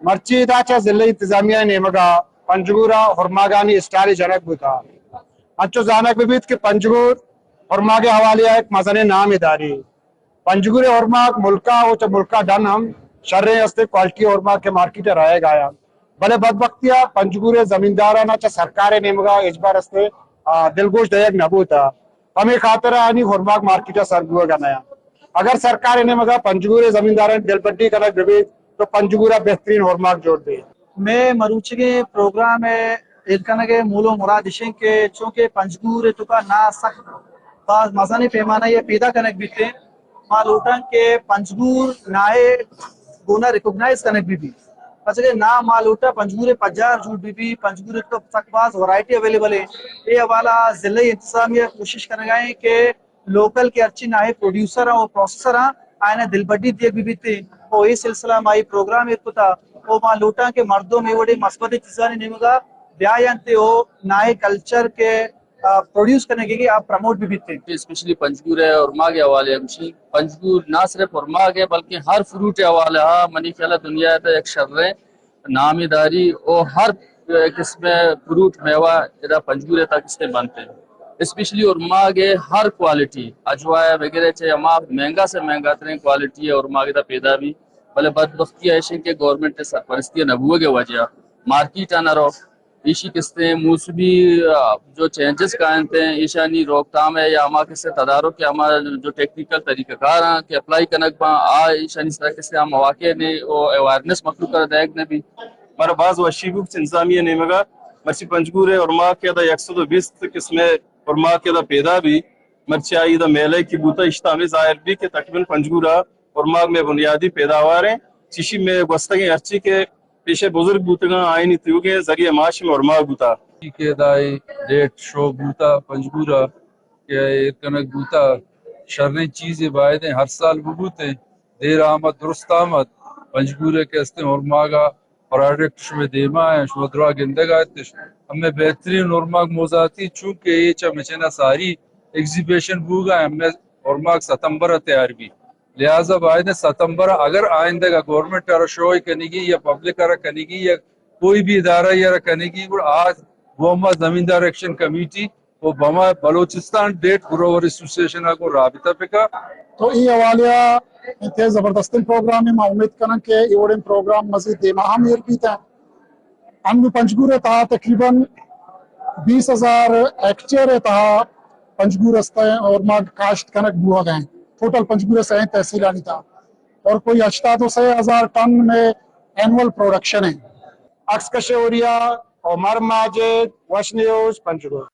مرچی ادا چہ ضلع انتظامیہ ءِ نیمگ ءَ پنجگور ءَ ہرماگانی اسٹالے جنگ بوتگ۔ انچو زانگ بہ بیت کہ پنجگور ہرماگ ءِ حوالے ءَ یک مزنیں نامے داری۔ پنجگور ءِ ہرماگ ملک ءَ و چہ ملک ءَ ڈن ہم شریں استیں کوالٹی ءِ ہرماگ کہ مارکیٹ ءَ رہگ ءَ آیاں۔ بلے بدبختی ءَ پنجگور ءِ زمینداراناں چہ سرکار ءِ نیمگ ءَ ہچبر استیں، آ، دلگوش دئیگ نہ بوتگ۔ ہمے خاطر ءَ آنی ہرماگ مارکیٹ ءَ سر بوگ ءَ نیاں۔ اگر سرکار ءِ نیمگ ءَ پنجگور ءِ زمیندارانی دلبڈی کنگ بہ بیت تو پنجگور ءَ بہترین ہرماگ جوڑ بیت۔ مئے مروچیگیں پروگرام ءِ ایر کنگ ءِ مول ءُ مراد اش انت کہ چونکہ پنجگور ءِ توکا ناہ سک باز مزنیں پیمانہ ءَ پیدا کنگ بیت، ما لوٹاں کہ پنجگور ناہ ءِ گونا ریکگنائز کنگ بہ بیت۔ پرچا کہ ناہ ما لوٹاں پنجگور ءِ پجار جوڑ بہ بیت، پنجگور ءِ توکا سک باز ورائٹی اویلیبل ہے۔ اے حوالہ ءَ ضلعی انتظامیہ کوشش کنگ ءَ ایں کہ لوکل کہ ہرچی ناہ ءِ پروڈیوسر آں و پروسیسر آں، آیاں دلبڈی دیگ بہ بیت۔ و اے سلسلہ ءَ ما اے پروگرام ایر کتا و ما لوٹاں کہ مردم اے وڑیں مثبتیں چیزانی نیمگ ءَ بیاینت و ناہ ءِ کلچر کہ، آ، پروڈیوس کنگ ءَ آ پروموٹ بہ بیت۔ اسپیشلی پنجگور ءِ ہرماگ ءِ حوالے ءَ گوشیں، پنجگور نہ صرف ہرماگ ءِ بلکہ ہر فروٹ ءِ حوالہ ءَ منی خیال ءَ دنیا ءِ تہ یک شریں نامے داری و ہر قسم ءِ فروٹ میوہ ادا پنجگور ءِ تک استیں بنت۔ اسپیشلی ہرماگ ءِ ہر کوالٹی، اجوا ءَ بگر ءَ چہ ہما مہنگا سے مہنگا ترین کوالٹی ءِ ہرماگ ادا پیدا بی، بلے بدبختی ءَ ایش انت کہ گورنمنٹ ءِ سرپرستی ءِ نہ بوگ ءِ وجہ ءَ مارکیٹ ءَ نہ رو۔ ایشی کستیں موسمی، آ، جو چینجز کاینت ہیں، ایشانی روک تھام ءِ یا ہما کستیں تدارک ءِ ہما جو ٹیکنیکل طریقہ کار ہیں کہ اپلائی کنگ باں، آ ایشانی سرا کستیں آ مواقع نے و اویئرنیس مخلوق ءَ را دئیگ نہ بی۔ مارا باز وشی بوت انتظامیہ ءِ نیمگ ءَ مرچی پنجگور ءِ ہرماگ کہ ادا یک سد و بیست قسم ءِ ہرماگ کہ ادا پیدا بی، مرچی آئی ادا میلہ کہ بوتا، اشتا ہمے ظاہر بی کہ تقریباً پنجگور ءِ ہرماگ مئے بنیادی پیداوار ہیں۔ چیشی مئے گوستگیں ہرچی کہ پیشہ بزرگ بوتگاں، آئینی تیوگیں ذریعہ معاش مئے ہرماگ بوتا۔ کہ ادا اے ڈیٹ شو بوتا پنجگور ءَ کہ ایر کنگ بوتا، شریں چیزے بائدیں ہر سال ببوتیں۔ دیر آمد درست آمد، پنجگور ءِ کہ استیں ہرماگ ءِ پراڈکٹ شمئے دیما ہیں، شما درا گندگ ءَ اتش۔ ہمے بہترین ہرماگ موزاتی، چونکہ اے چہ مچن ءَ ساری ایگزیبیشن بوگا ہیں، ہمے ہرماگ ستمبر ءَ تیار بی۔ لہذا بائدیں ستمبر ءَ اگر آئندگ ءَ گورنمنٹ ءَ را شو ءَ کنگی یا پبلک ءَ را کنگی یا کوئی بھی ادارہ ءَ را کنگی، گڑا آ گوما زمیندار ایکشن کمیٹی و بما بلوچستان ڈیٹ گروور ایسوسی ایشن ءَ گوں رابطہ بکا۔ تو اے حوالے ءَ انتہائی زبردستیں پروگرامے، ما امید کناں کہ اے وڑیں پروگرام مزید دیما ہم ایر بیت۔ انو پنجگور ءِ تہا تقریباً بیس ہزار ہیکٹیئر ءِ تہا پنجگور است ءَ ہرماگ کاشت کنگ بوہگ ءَ انت، ٹوٹل پنجگور ءِ سئیں تحصیلانی تہا، اور کوئی ہشتاد و سئے ہزار ٹن مئے اینول پروڈکشن ہے۔ عکس کش اوریا، عمر ماجد، وش نیوز، پنجگور۔